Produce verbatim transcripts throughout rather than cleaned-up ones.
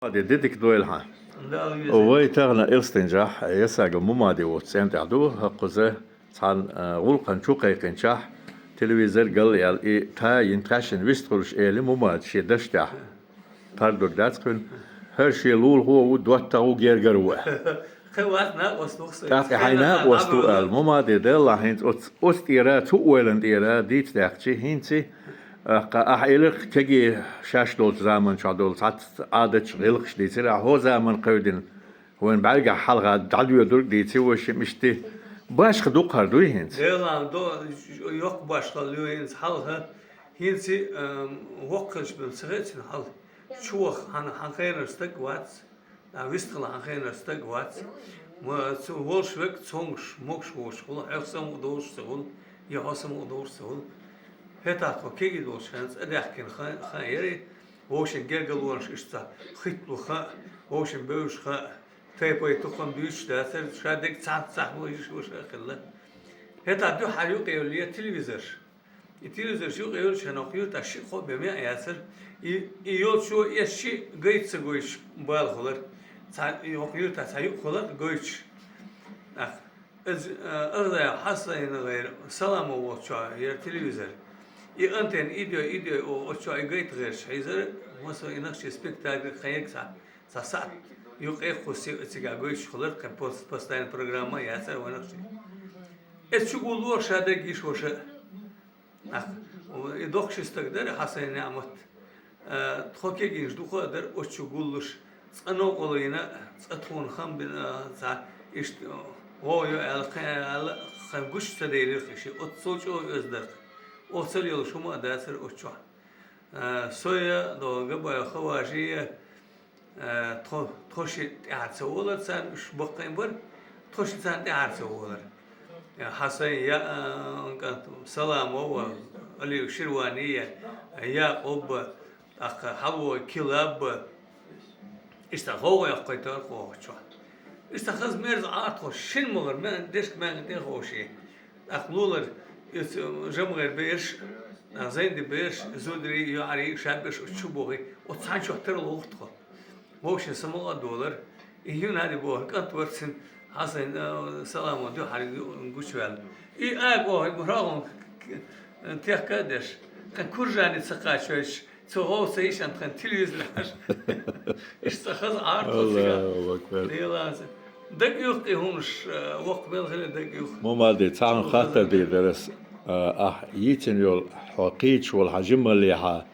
Мумаде, де дика дойла хьан. Вай тахан Элстинчохь, Ясагов Мумаде воцу цӀен тӀехь ду, хӀокхуза цхьана, а, гӀуллакхана чу кхайкхинчохь, телевизор гал аьлла, и тайина тхаьшшина вистхуьлуш эли Мумаде шен дашна тӀехь. Пардур дац кхуьнан. ХӀара шен лулахо а ву, доттагӀа а ву, гергара а ву. Кхин вац накъост ву со. ТӀаккха хьайн накъост ву аьлла, Мумаде, Дала хьайна оцу, оцу тӀера, цу ойланна тӀера дийца даьккхича, хӀинца, а, кху ахь элира, кегий шаьш долчу заманчохь долу цхьацца Ӏадаташ, гӀиллакхаш дийцира, ахь хӀо заман кхевдина, вайн бӀаьргахь хьалха дӀадоьдург дийци, вайшимма иштта башха дукха хӀара дуй хӀинца? Делан до, йоккха башха ю хӀинца хьалха, хӀинца, ам, воккхачу бен ца хецна хьал, чу ваха хьан, хьан хенара стаг вац. Ткъа вистхила хьан хенара стаг вац. Ма цу волуш верг цомгуш, могуш воцуш хуьлу, хьоьх самукъа долуш ца хуьлу, я хьо самукъа долуш ца хуьлу. ХӀетахь тхо кегий долчу хенахь цӀа даьхкина хан, хан яри, вовшийн гергарлонаш иштта хитталу хан, вовшийн бевзаш хан, тайпай тукхам буьйцуш дацара, ша дерг цхьаьна цхьаьна вуьйцуш ваша а хилла. ХӀетахь дуьххьара юкъа евлла телевизорш. И телевизорш юкъа евллачу хенахь юьртахь шиъ-кхоъ бен меа яцара. И, и йолчо эс шиъ гайта ца гойтуш бала хуьлура. Цхьа, и хӀокху юьртахь цхьа юкъ хуьлура гойтуш. ТӀаккха иза, а, Ахзаев Хьасайна гӀайра Саламов волчохь яра телевизор. И антенна идой, идой, о, оцу чохь и гайта гӀерташ хьийзара, массо и нах шен спектакль кхайкха цхьа. Цхьа сахьт юкъе кхуссий цигахь гойтуш хуьлура, кхин пос-, постоянно программа а яцара вайнах шен. Эс чу гулло ша дерг йиш ваша. Ах, и доккхачу стаг дара Хьасайн НеӀмат. Э, тхо кегийнаш дукха а дара, оцу чу гуллуш, цкъа новкъарло йина, цкъа тхуна хам бина, э, цхьа, иштта, э, гӀо йо аьлла, кхин аьлла, кхин гуш ца делира кхин шен, оццул чӀогӀа оьзда дара. Оццул йолуш хӀума а дацара оцу чохь. Э, со я, до Габаев Хаважи я, Э, тхо, тхо шиъ тӀаьхьара ца волара царна, уьш баккхий бара, тхо шиъ царна тӀаьхьара ца волара. Э, Хьасайн я, э, кӀант Саламов, Алиев Ширвани я, Якъуб, тӀаккха хьалавой Килаб, иштта гӀовгӀа йоккхуьйтура кху чохь. Иштта хаза мерза Ӏара тхо, шина могӀара, ма-, дешка маьнга тӀе а ховший. ТӀаккха лулара, иза ЖамгӀера бераш, а, Зайнди бераш, зударий, йоӀарий, шаберш оцу чу бохий, оцу цхьана чохь тера лоху тхо. Вовшийн самукъа а долара. И юнади боху кӀант вара цуьнан Хьасайн, а, Саламо дуьхьал гу-, гучуваьлла. И а боху, и рогӀун техка а деш, кхин куржани ца кхачойтуш, цу гӀовса йишан тхан телевизор хьаш. Иштта хаза Ӏара тхо цигахь. Аллаху акбар. Делан ца. Дага юхкъе хӀумаш, а, воккха мел хила дага юх. Мумаде, цхьа хаттар дийр дара ас, а, ахь йийцина йолу, хьо кхийчаш волу хьан жималлехьа,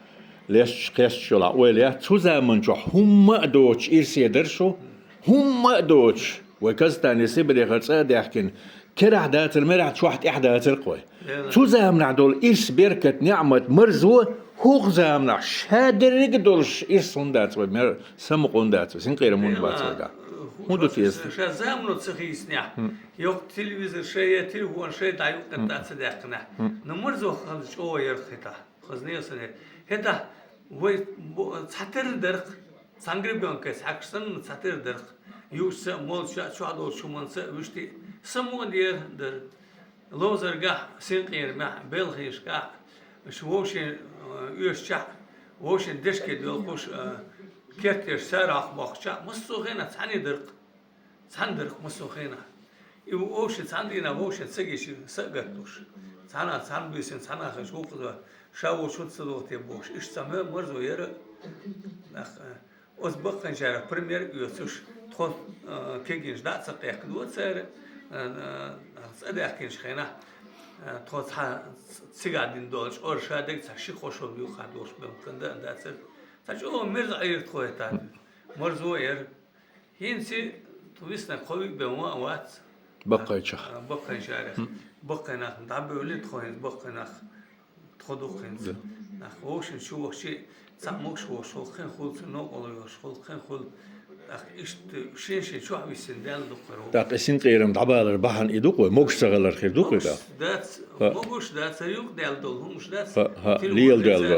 лесташ кхесташ йолу хьан ойла яц, цу заманчохь хӀумма а доцуш ирсе дара шу, хӀумма а доцуш. Вай Казахстане, Сибрехара цӀа а даьхкина, керахь дацара, мерахь чохь тӀехь дацара кхой. Цу заманахь долу ирс, беркат, неӀмат, марзо, хӀокху заманахь ша дерриг а долуш ирс хӀунда дац вай, мер-, самукъа хӀунда дац вай, синкъерам хӀунда бац вайгахь? ХӀун ду те иза? Ша замано ца хийцинехь, йоккха телевизор шай, телефон шай дӀа юккъе тӀа ца даьккхинехь. Ну марзо хаза чӀогӀа яра хӀетахь. Хаза нехан санна. ХӀетахь вай бо-, цхьатерра дарх, цхьана гребёнкаца хьаькхаш санна, цхьатерра дарх. Юучца а, молча а, чохь долчу хӀуманца а вуьшти самукъа дера дара. Ловзаргахь, синкъерамехь, белхашкахь, ш-, вовшийн, э, оьшучохь, вовшийн дешке доьлхуш, э, керттерш сарахь бохкучохь, массо а хенахь цхьаьна дарх. Цхьаьна дарх массо а хенахь. И вовшийн цхьана дийнахь вовшийн ца гича са а гатдуш. Цхьана, цхьана буьйсина, цхьана хезаш вукхуза, ша волчу хӀунда ца доху те бохуш. Иштта цхьа ма-, марзо яра. Нах, э, оцу баккхийчарах пример оьцуш, тхо, э, кегийнаш дӀа а ца кхехкадо цара, э, э, цӀа даьхкинчу хенахь, э, тхо цхьа ц-, цигахь дина долчу ора ша дерг цхьа ши-кхо шо юккъахь долуш бен кхин дан а дацара. Цхьа чӀогӀа мерза Ӏийра тхо хӀетахь. Марзо а яра. ХӀинца виснарг кхо-виъ бен ван а вац. Баккхайчохь. А, баккхайчарех. Баккхай нах дӀабевлли тхо хӀинца, баккхай нах тхо ду хӀинца. Да. Нах вовшийн чу вахчи, цхьаъ могуш волуш хуьлу, кхин хуьлу цу новкъарло йолуш хуьлу, кхин хуьлу. ТӀаккха иштта шен-шен чохь виссина даьлла дукхара ву. ТӀаккха и синкъерам дӀабалар бахьана и ду-кх вай, могуш ца хилар хир ду-кх вай тӀаккха? Дац, хӀа. Могуш дац, юкъадаьлла долу хӀумаш дац. ХӀа, хӀа, леладоьлла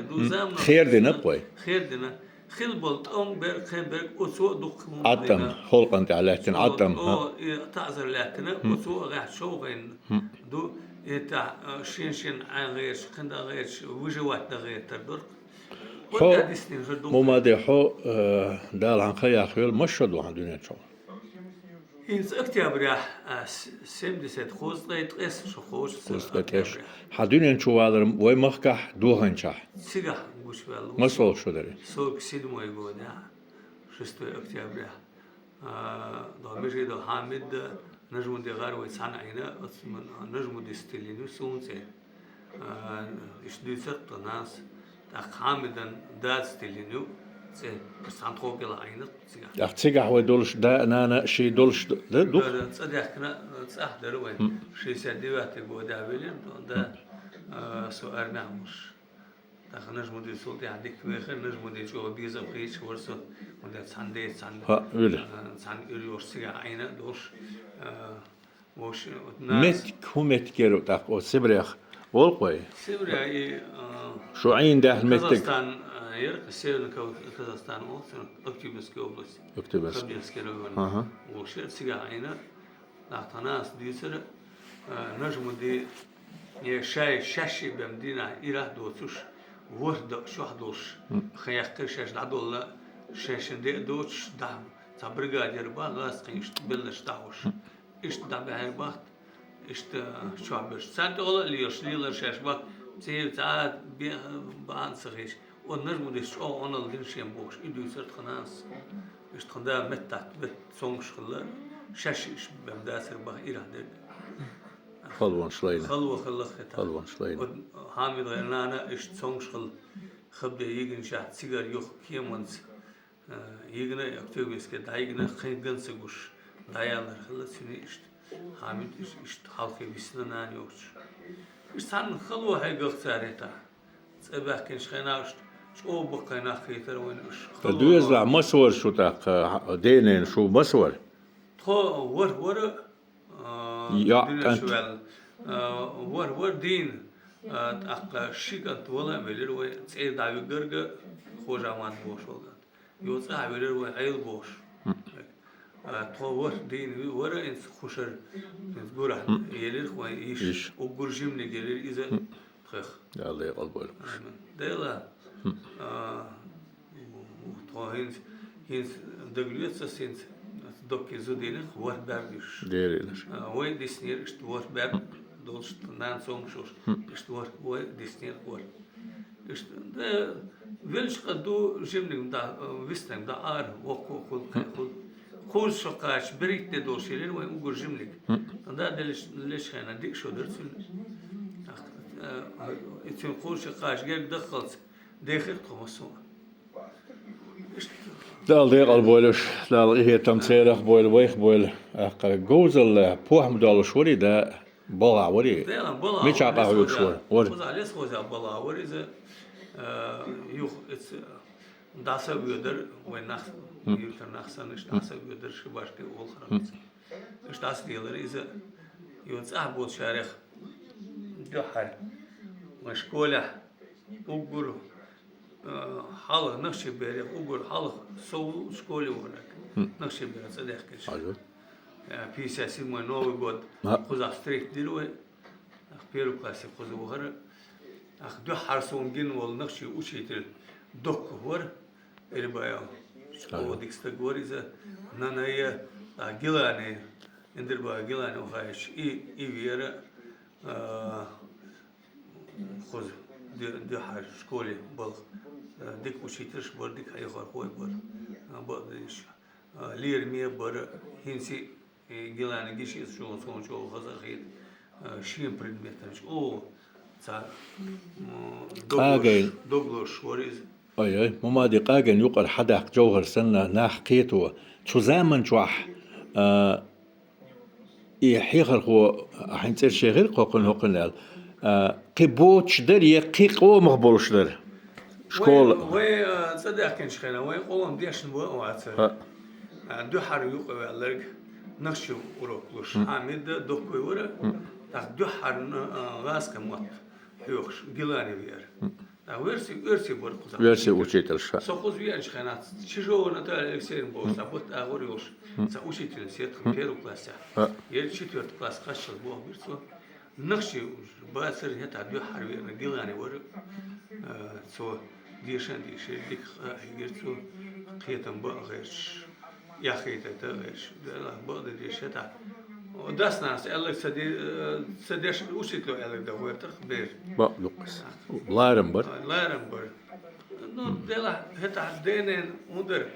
долу, хӀа. Хер дина-кх вай. Хер дина. Хила болу тӀом берг, кхин берг, оцо а дукха хӀума дина. ӀадтӀам, холкъан тӀехь лаьттина ӀадтӀам, хӀа. О, и таӀзар лаьттина, оцо а гӀехь човхийна ду, и тӀехь, а, шен-шен Ӏен гӀерташ, кхин дан гӀерташ, выживать дан гӀертар дара. Хьо, Мумаде, хьо, э, Дала хьан ха яхъйойла, масса шо ду хьан дуьнен чу? ХӀинца октября, а, с-, семьдесят, кхузткъеи ткъеи шо, кхузткъеи ткъеи шо. Хьан дуьнен чу валар вай махкахь доханчахь? Цигахь гучаваьлла. Масса вала шо дарий? Сорок седьмой годехь, шестой октября. А, до Межидов Хьамид, Нажмуди гӀар вай цхьаьна Ӏийна, оцу м-, Нажмуди стиллина ю суна цӀе. А, иштта дуьйцура тхо нанас, тӀаккха Хьамидан дада стиллина ю цӀе. Цхьана тхо кӀела Ӏийна цигахь. ТӀаккха цигахь вай долуш да, нана ший долуш д-, да, ду? Да, да, цӀа даьхкина, цӀахь дара вай. М. Шестьдесят девятый годехь велира, да, а, со армехь волуш. ТӀаккха Нажмуди цул тӀаьхьа дика вехира, Нажмуди чӀогӀа безам хеташ вара со, хӀунда цхьана ден, цхьана, ХӀаъ, вила. А, цхьана уьйр йолуш цигахь Ӏийна долуш, а, вовш, вот на- Меттиг, хӀун меттиг яра тӀаккха оцу Сибрех? Олу-кх вай? Сибре и, а, Шу Ӏийна даьхна меттиг? Казахстан, а, яра, Северный Кав-, Казахстан олу цунах, Актюбинская область. Актюбинск. Хабдинский район. Ага. Вовш яра цигахь Ӏийна. ТӀаккха тхо нанас дуьйцура, а, Нажмуди, э, шаьш шаьш шиъ бен дийнахь ирахь доцуш, ворхӀ дакъа чохь долуш, м, хан яьккхира шаьш дӀадолла, шаьшшинна де а доцуш, дӀа-, цхьа бригада яра бах, гӀазкхийн иштта белларш дӀахьош. М. Иштта дӀабаьхьира бахт, иштта чохь берш. Царна тӀехула а лелаш, лелара шаьш бах, цӀера цхьа а бе-, бахьана ца хеташ. Оцу Нажмудис чӀогӀа Ӏуналла дина шен бохуш, и дуьйцура тхан нанас. Иштта тхан да меттахь, метта цомгуш хилла, шаьш иштта бен дацара баха ирахь дерг. Халонаш лайна. Халон хилла хета. Халонаш лайна. Оцу Хьамид гӀайра нана иштта цомгуш хилла, хабде йигинчахь цигара юха кеманца, а, йигина, Актюбинске дӀайигина, кхин ган ца гуш, дӀаялар хилла цуьнан иштта. Хьамид иш-, иштта хьалхе висна нана йоцуш. Иштта цхьанна хало хьегах цара хӀетахь. ЦӀа баьхкинчу хенахь иштта чӀогӀа баккхий нах хийтара вайна уьш. Ткъа доьзалахь масса вара шу тӀаккха, хьан ден-ненан шу масса вара? Тхо ворхӀ вара, а, ЙоӀ, дуьнен чу кӀант. ваьлла. А, ворхӀ вара дийна, а, тӀаккха ши кӀант вала а велира вай, цӀера дӀавигарга Хожа-Мад бохуш волу кӀант. Йо, цӀахь велира вай Ӏела бохуш. М. А, тхо ворхӀ дийна ви-, вара, хӀинца хушар, хӀинца гурахь М. елира вай йиш. Йиш. Уггар жиманиг елира иза М. тхех. Дала декъал бойла. Амин. Дела, М. а, тхо хӀинца, хӀинца дагалоьцу ас хӀинца, доккхий зудийнах ворхӀ бер дуьш. Дерригаш. А, вай диснера иштта ворхӀ бер М. долуш, нана цомгуш волуш, М. иштта ворхӀ, вай диснера ворхӀ. Иштта, да, велча къа ду, жиманиг ма да, виснаг ма да ара, воккха а хуьлу, кхин а хуьлу. Кхузза шо кхача, берхӀитта де долуш елира вайн уггар жиманиг. М. Да, деллачу, лечу хенахь диъ шо дара цуьнан. Ах, э, и цуьнан кхузза шо кхача герга даххалц, дехира тхо массо а. Иштта. Дала декъал бойла уьш, Дала къинхетам церах бойла, вайх бойла. Ахкхара говзалла, похӀма долуш вари, да? Балахь вари? Делан балахь Мичахь вари, къахьоьгуш лесхоза-, вара? Вара? Кхузахь лесхозехь балахь вара иза, э, юха эца дӀаса а воьдара, вай нах, М. юьртара нах санна, иштта дӀаса а воьдара, ши башки олхаран. М. Иштта дӀаса лелара иза, юха цӀахь боцучарех дуьххьара. Вайн школехь уггар Э, хьалха нахчи берех уггар хьалха со ву школе вахарг. Хм. Нахчи берех цӀа даьхкича. Хьажа. Э, пятьдесят седьмой Новый год. Ма. Кхузахь встретить дира вай. Ах, первый классе кхуза вахара. Ах, дуьххьара суна гина волу нахчи учитель Докков вара. Эрбаев. Хьажа. Оха дика стаг вара иза. Нанайя, а, Гилани. Эндербаев Гилани вахаьча. И, и вера. Э, Кхуза ди-, дуьххьара школе балха, э, дика учительш бара, дика хьехархой бара, э, бакъдерг, э, лераме бара, хӀинца, э, Гилани гича иза чӀогӀа, суна чӀогӀа хаза а хета, э, шен предметан чӀогӀа цхьа, м, дог лозуш, дог лозуш вара иза. Ой, ой, Мумади, къаган юкъара хьадаккха жовхӀар санна нах кхето. Цу заман чохь, а, и хьехархо, хьайн цӀераш яхира кхокхуьнан хӀокхуьнан аьлла, а, кхин боцуш дара я кхин къомах болуш дара? Школа. Вай, вай, а, цӀа даьхкинчу хенахь, вай къолам дешна бан а вацара. ХӀаъ. А, дуьххьара юкъаваьлларг нахчи урок луш. Хьамид Доккой вара. ТӀаккха дуьххьара, а, гӀазкхийн мотт хьоьхуш Гилани веара. ТӀаккха верси, верси бара кхузахь. Верси учительш. Со кхуза веанчу хенахь, Чижова Наталья Алексеевна бохуш, цхьа бутт агӀор йолуш, цхьа учительница яра тхан первый классехь. ХӀаъ. Яра четвёртый класс кхаччалц боху бира цо. Нахчи бацара, хӀетахь дуьххьара веана Гилани вара, э, цо. Дешан дешар дика хьигира цо, кхетам бан гӀерташ, яххийтар тан гӀерташ, Делахь бакъда дешар тӀаккха. Дас-нанас аьлларг ца де-, ца деш, учитело аьлларг дан гӀертарх бер. Бакъ дуккхас. Ларам бар. Ларам бар. Ну, Делахь, хӀетахь денен хӀун дар?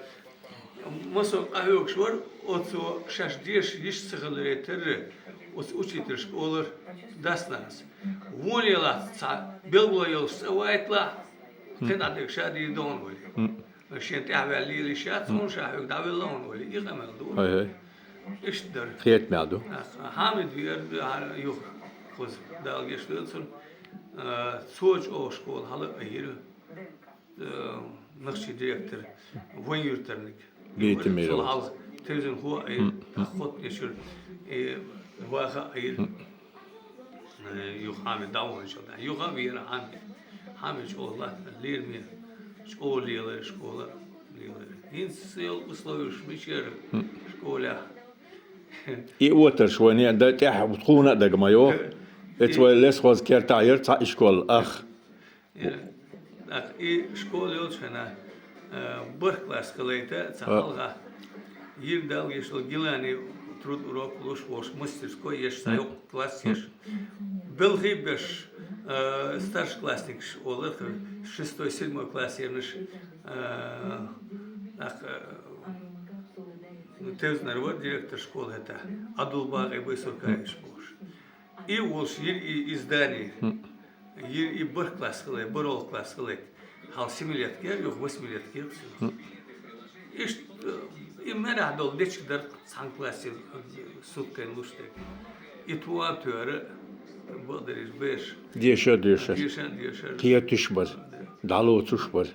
Масо къахьоьгуш вар, оцо шаьш деша йиш ца хиларе терра, оцу учителашка олар дас-нанас. Вон елахь цхьа белгало йолуш цӀа вайталахь, кхин дӀа дерг ша дийр ду хьуна олий. Шен тӀаьхьаваьлла лелийша яц хьуна, ша хьоьга дӀавелла хьуна олий. И къамел ду. Ай-ай. Иштта дара. Кхетамехь ду. Хьамид веара, юха кхуза, Дала гечдойла цунна. Цо чӀогӀа школа хьала а айира. Э, нохчийн директор вайн юьртарниг. Бейтамиров. Цул хьалха тевзанхо а айра, тӀаккха Хоттанешуьра, и ваха а айра. Э, юха Хьамид дӀаваханчул тӀаьхьа. Юха а веара Хьамид. Хьамид чӀогӀа латта лераме, чӀогӀа лелара школа, лелара. ХӀинца цу йолу условиеш мичара школехь? И отарш вайн дан тӀехь тхуна а дага ма йо. Эца вай лесхоза кертахь яра цхьа ишкол, ах. Э, тӀаккха и школа йолчу хенахь, э, бархӀ класс хилийта, цхьа хьалха йира Дала гечдойла Гилани труд урок луш волуш, мастерской еш, цхьа йоккха класс еш. Белхий беш, э, старшеклассникаш олар, шестой, седьмой класс ернаш, э, тӀаккха, э, тевзанар вара директор школы хӀетахь, Абдулбакъи Байсуркаевич бохуш. И волуш йира и, и здание. Йира и бархӀ класс хилийта, бархӀ класс хилийта. Хьал семилетка яра, юха восьмилетка яра цуьнан. Иштта, э, и мерахь долу дечиг дара цхьана классе, э, суткайна луш дерг. И тоам тоьара, бакъдерг берш. Деша, деша. Деша, деша. Кхеташ бара. ДӀалоцуш бара.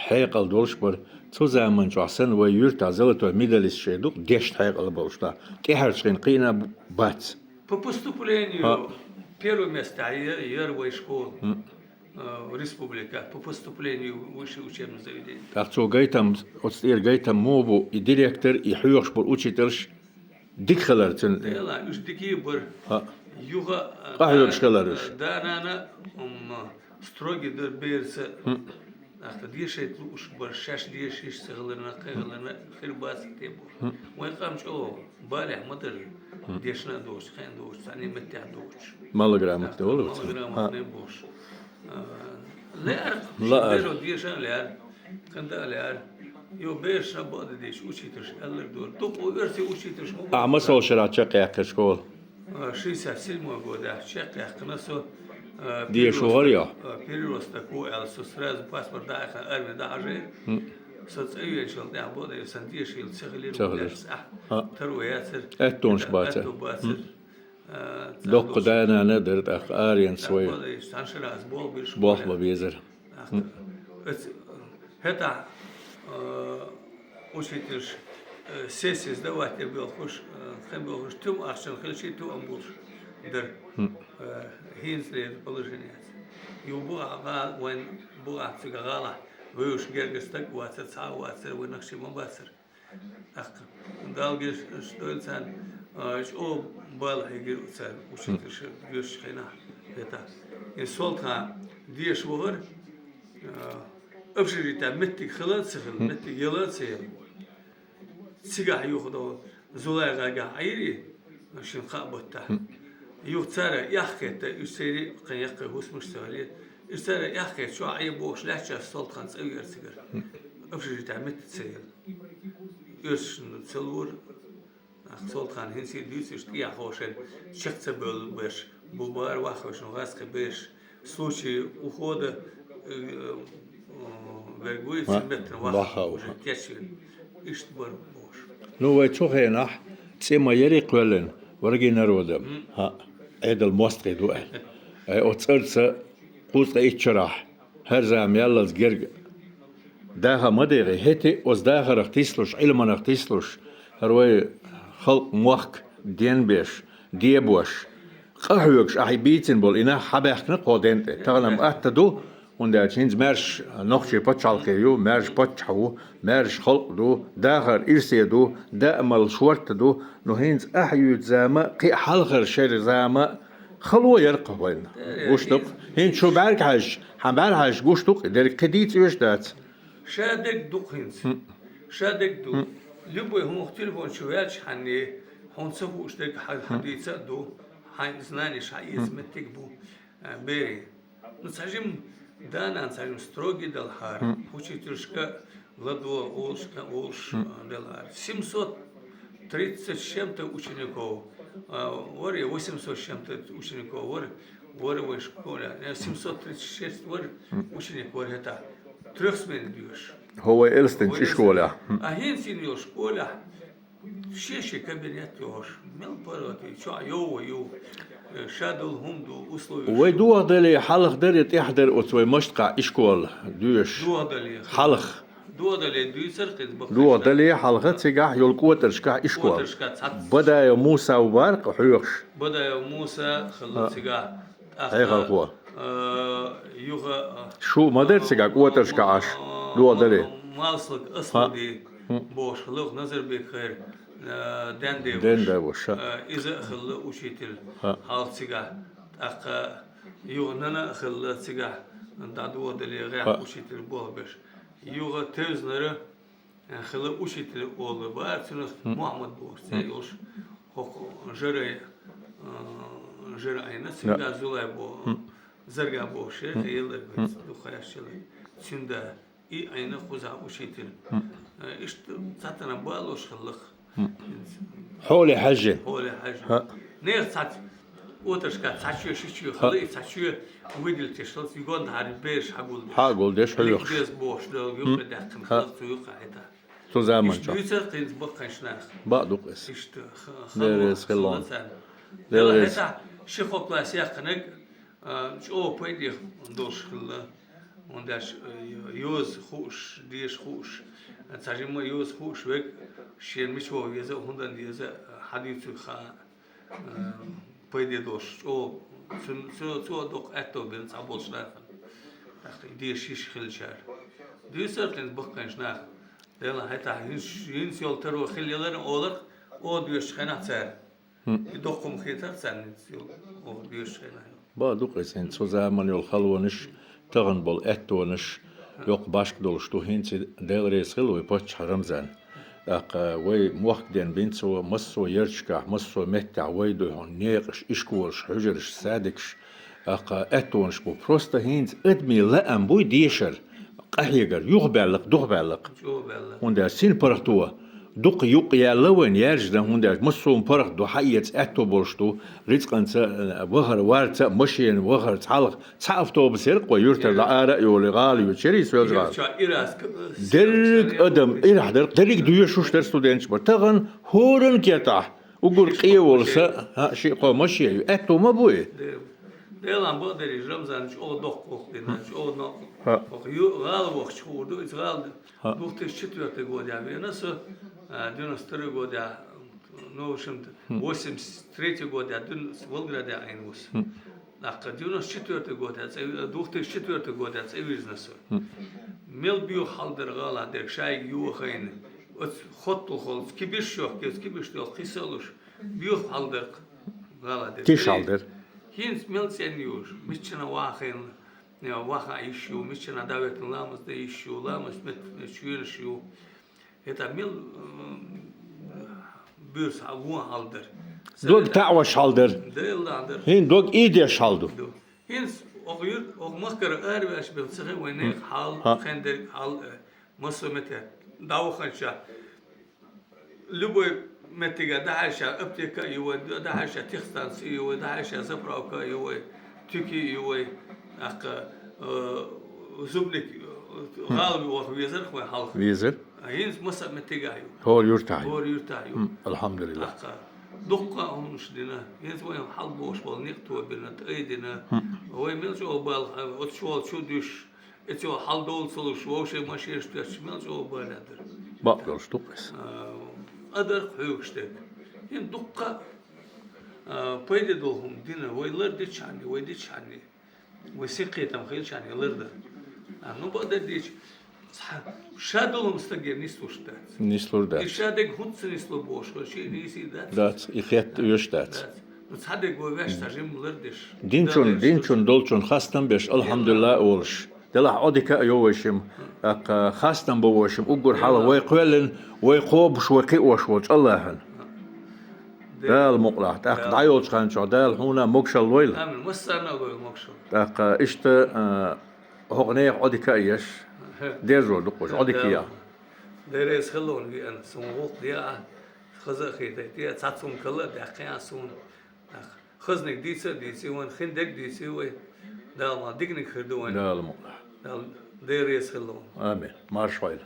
Хьекъал долуш бара. Цу заман чохь санна вай юьртахь золотой медалист шайн ду, дешна хьекъал болуш да. ТӀаьхьарчу хин кхиъна бац. По поступлению первое место яр, яр вай школа, э, республика по поступлению в высшее учебное заведение. ТӀаккха цо гайтам, оцу тӀера гайтам муха бу, и директор, и хьоьхуш болу учительш дика хилар цуьнан. Дела, уьш дика бара. Юха, э, къахьоьгуш хилар уьш. Да-нана, м, строгий дара берца. Ахта дешайта лууш бара, шаьш деша йиш ца хиларна, кхин хиларна, хир бацара те бохуш. Вайн къам чӀогӀа балехь ма дара, дешна а доцуш, хен а доцуш, цхьана меттехь доцуш. Малограмотный волу вацахь? Малограмотный бохуш. А, лаьара, шен беро деша а лаьара, кхин да а лаьара. Йо, бераш а бакъдерг дийцича, учительш аьлларг дора. Дукха оьрсийн учительш ма бара. Ахьа масал шарахь чекхъяьккхира школа? А, шестьдесят седьмой годехь чекхъяьккхина со, а, деша вахара йо? А, переросток ву аьлла, со сразу паспорт дӀа а яьккхина, арми дӀахьажийра. Со цӀа веанчул тӀаьхьа бакъдерг сан деша хилла ца хилира. Ца хилира. Ахь таро яцара. Аьттонаш бацара. Аьтто бацара. А, цхьа доккха да-нана дара тӀаккха, аренца вай. Бакъдерг цхьана шарахь аса болх бира школехь. Болх бан безара. Оцу, хӀетахь, э, учительш, э, сессия сдавать яр белхуш, э, кхин белхуш, туьма ахчана хилчий, туьма болуш дара. Э, хӀинца леррина положение яц. Ю бухахь гӀала, вайн бухахь цига гӀалахь вевзаш гергара стаг вацара, цхьа а вацара, вай нохчий ма бацара. ТӀаккха Дала гечдойла царна, а, чӀогӀа бала хьийгира цара учительша доьшучу хенахь, хӀетахь. И Солтхан деша вахара, а, общежитехь меттиг хила а ца хила, меттиг яла а ца яла. Цигахь юха долу Зулайгагахь Ӏийра, шен кхаа баттахь. Юха цара эхь хетта, уьш церан кхин яккхий хӀусамаш ца хилира. Уьш цара эхь хетта, чохь Ӏе бохуш лаьттачохь Солтхан цӀа веара цигара. Общежитехь меттиг ца яла. Оьшшна ца лора, ахь Солтхан хӀинца а дуьйцуш, тӀехьа ховшен чекх ца бевлла берш, бу бара ваххавшин гӀазкхи берш, случай ухода, э, э, верг вуй, ма-, цу меттана ваха ваха уже ваха. Кечвина. Иштта бар бохуш. Ну, вай цу хенахь цӀе ма яри кхоьллина, варгий народа. ХӀаъ, Ӏедал мостагӀий ду аьлла. Ай, оцу цӀарца кхузткъе итт шарахь. ХӀара зама яллалц герга дахар ма дегӀи, хӀетте а оцу дахарах тислуш, Ӏилманах тислуш, хӀара вай халкъ, мохк денбеш, дебош, къахьоьгуш ахьа бийцина болу и нах хьабаьхкина кхо ден тӀе. Тахана-м атта ду, хӀунда аьлча хӀинца маьрша нохчийн пачхьалкхе ю, маьрша паччахь ву, маьрша халкъ ду, дахар ирсе ду, даамал шорта ду, ну хӀинца ахьа юьйцу зама, кхин а хьалхара шеран зама, Хало яр-кх вайна. Э, гуш ду-кх. ХӀинца шу бӀаргахьежача, хьан бӀаргахьежача гуш ду-кх, дерриг кхы дийца оьшуш дац. Ша дерг ду-кх хӀинца. Ша дерг ду. Любой хӀун телефон чу ваьлча хьанне, хьуна ца хууш дерг хьа-, хьадийца а ду, хьайн знанеш хьаэца меттиг бу. Э, бери. Ну, цхьа жим да-нана, цхьа жим строгий далхьара. Учительшка ладо, олушка, олуш, э, далхьара. Семьсот тридцать с чем-то учеников, э, вар, восемьсот с чем-то учеников вар, вар вай школе. Э, семьсот тридцать шесть вар ученик вар хӀетахь. Трёх смен доьшуш. ХӀо вай Элстенчу школехь. А хӀинца йина йолу школехь шен-шен кабинет йохуш, мел паргӀатий, чохь йовха ю, э, ша долу хӀума ду, условия. Вай дохадале хьалха дара я тӀаьхьа дара оцу вай Маштакъехь и школа доьшуш? Дохадале. Хьалха. Дохадале дуьйцура хӀинца баккхий. Дохадале хьалха цигахь йолу кӀотаршкахь и школа. КӀотаршкахь цхьацца. Бадаев Муса ву бара-кх хьоьхуш. Бадаев Муса хилла цигахь. Хьехалхо. Э, юха, э, шу ма дара цигахь кӀотаршкахь Ӏаш? Дохадале. Малслаг Аслади. Бохуш хилла, Назарбек хир, э, Дендевуш. Дендевуш, ха. Э, иза а хилла учитель хьалха цигахь. ТӀаккха юха нана а хилла цигахь, дӀадохадале гӀехь учитель болх беш. Юха Тевзнара, э, хилла учитель олу бара, цуьнан Мухьаммад бохуш цӀе йолуш, хӀокху Жарай, э, Жара Ӏийна, цуьнан да Зулай боху, Зарга бохуш, э, елларг вайца, дукха яьшча елларг. Цуьнан да. И Ӏийна кхузахь учитель. Э, иштта цхьаьна балош хилла-кх. Хьоле хьаьжжина. Хьоле хьаьжжина. Нехан цхьацца кӀотаршкахь цхьа чоь, ши чоь хилла, и цхьа чоь выделить деш хилла, юьгондан хьарий бераш хьагулдеш. Хьагулдеш хьоьхуш. Ликбез бохуш долу юкъа даьккхина хилла, цу юкъа хӀетахь. Цу заманчохь. Иштта дуьйцура хӀинца баккхийчу наха. Бакъ ду-кх иза. Иштта ха-, Дела реза хила царна. Дела реза. ХӀетахь ши-кхо класс яьккхинарг, а, чӀогӀа пайде долуш хилла. ХӀунда аьлча, а, йоза хууш, деша хууш, цхьа жимма йоза хууш верг, шена мича ваха веза, хӀунда веза, хьадуьйцург хаьа, а, пайде долуш чӀогӀа. Цу, цо, цо доккха аьтто бина цхьаболчу нахана. ТӀаккха и деша йиш хилчара. Дуьйцура хӀинца баккхийчу наха. Делахь хӀетахь хӀинца, хӀинца йолу таро хилла яларна олу-кх, оха доьшучу хенахь цара. И доккха хӀума хетара царна, оха доьшучу хенахь. Бакъ ду-кх иза, хӀинца цу заманан йолу халонаш, тахана болу аьттонаш, йоккха башха долуш ду, хӀинца Дела реза хила вай паччахь Рамзан. ТӀаккха вай мохк ден бина цо, массо а ярташкахь, массо а меттехь вай ду хьуна некъаш, ишколаш, хьуьжараш, садикаш, тӀаккха аьттонаш бу. Просто хӀинца адамийн лаам буй дешар, къахьегар, юхабаьлла-кх, духабаьлла-кх. ЧӀогӀа баьлла. ХӀунда аьлча синпаргӀато дукха юкъ яьлла вайна яьржина, хӀунда аьлча массо а паргӀат ду, хьаэца аьтто болуш ду, рицкъанца, э, вахар, варца а, машенца вахар, цхьалха, цхьа автобус яра-кх вай юьртара дӀа ара а йолий, гӀала йоьдуш яра иза велжа гӀала. Дерриг адам ирахь дара-кх, дерриг доьшуш дара студенташ бара. Тахана хӀоранна кертахь, уггар къе волу са, хӀаъ, шиъ-кхо машен ю, аьтто ма бу и. Делан бакъдерг, Рамзан чӀогӀа доккха гӀуллакх дина, чӀогӀа нокъ. Ю-, гӀала вахча хуур ду, иза гӀала две тысячи четвёртый годехь веана со, а, девяносто второй годехь, ну, в общем-то, восемьдесят третий годехь дуьйна Волгограде Ӏийна ву со. ТӀаккха девяносто четвёртый годехь цӀе-, две тысячи четвёртый годехь цӀе вирзина со. Мел боьха хьал дара гӀалахь дерг, шайга йохайна. Оцу хотталхолца кибиш йохкий, оцу кибиш йохкий, кхин са а луш, боьха хьал дара-кх гӀалахь дерг. Тиша хьал дара. ХӀинца мел цӀена ю уьш, миччана вахийна, э, ваха йиш ю, миччана дӀаветтина ламаз дан йиш ю, ламаз меттиг чоьнаш ю. ХӀетахь мел, м, буьрса хьал, вон хьал дара. Дог таӀош хьал дара. Делан дара. ХӀинца дог ийдеш хьал ду. Ду. ХӀинца оха юр-, оха махкара араваьлча бен ца хи вайн некъ хьал, хендерг хьал, э, массо а мете дӀаваханча. Любой меттиге дӀахьаьжча аптека а ю вай, дӀахьаьжча техстанция а ю вай, дӀахьаьжча заправка а ю вай, туька а ю вай, тӀаккха, э, зубник, э, гӀала воху везара-кх вай хьалха. Везара. А хӀинца массо а меттигехь ю. ХӀора юьртахь ю. ХӀора юьртахь ю. М, алхьамдулиллах. ТӀаккха дуккха а хӀуманаш дина. ХӀинца вайн хьалабохуш болу некъ тобина, тӀай дина. Вай мел чӀогӀа бала, оцу чу волчу дуьш, и цо хьал долу ца луш, вовшийн машенаш тоьттуш, мел чӀогӀа бала дара. Бакъ долуш ду-кх иза. А, адар хьоьгуш дерг. ХӀинца дуккха, а, пайде долу хӀума дина, вай лардичхьана, вай дичхьана. Вай синкхетам хилчарна лардан. А, ну, бакъдерг дийцича, ша долу стаге нислуш дац. Нислур дац. И ша дерг хӀунда ца нисло бохуш, хӀара шиъ нийса дац. Дац, и хетта оьшуш дац. Дац. Цхьа дерг вай вешта жим лардеш. Динчун, динчун долчун хастам беш, алхьамдулиллахӀ, олуш. Делахь Ӏодика а йо вай шим, тӀаккха хастам бо вай шим, уггар хьалха вай кхоьллина, вай кхобуш, вай кхиош волчу Аллахьан. Дала мукъалахь, тӀаккха дӀайолчу хан чохь Дала хьуна могушалла лойла. Амин. Массарна а лойла могушалла. ТӀаккха иштта, а, хӀокху нехан Ӏодика а еш, дерзор ду-кх уьш, Ӏодика я. Деррис хилла ван веана, суна гӀуллакх де а, хаза а хетайта, цхьацца хӀума кала а даьккхина суна. Хазниг дийца а дийци вайн, хин дерг дийци вай. Дала ма диканиг хир ду вайн. Дала мукъалахь. Дала деррис хилла ван. Амин. Марша хьойла.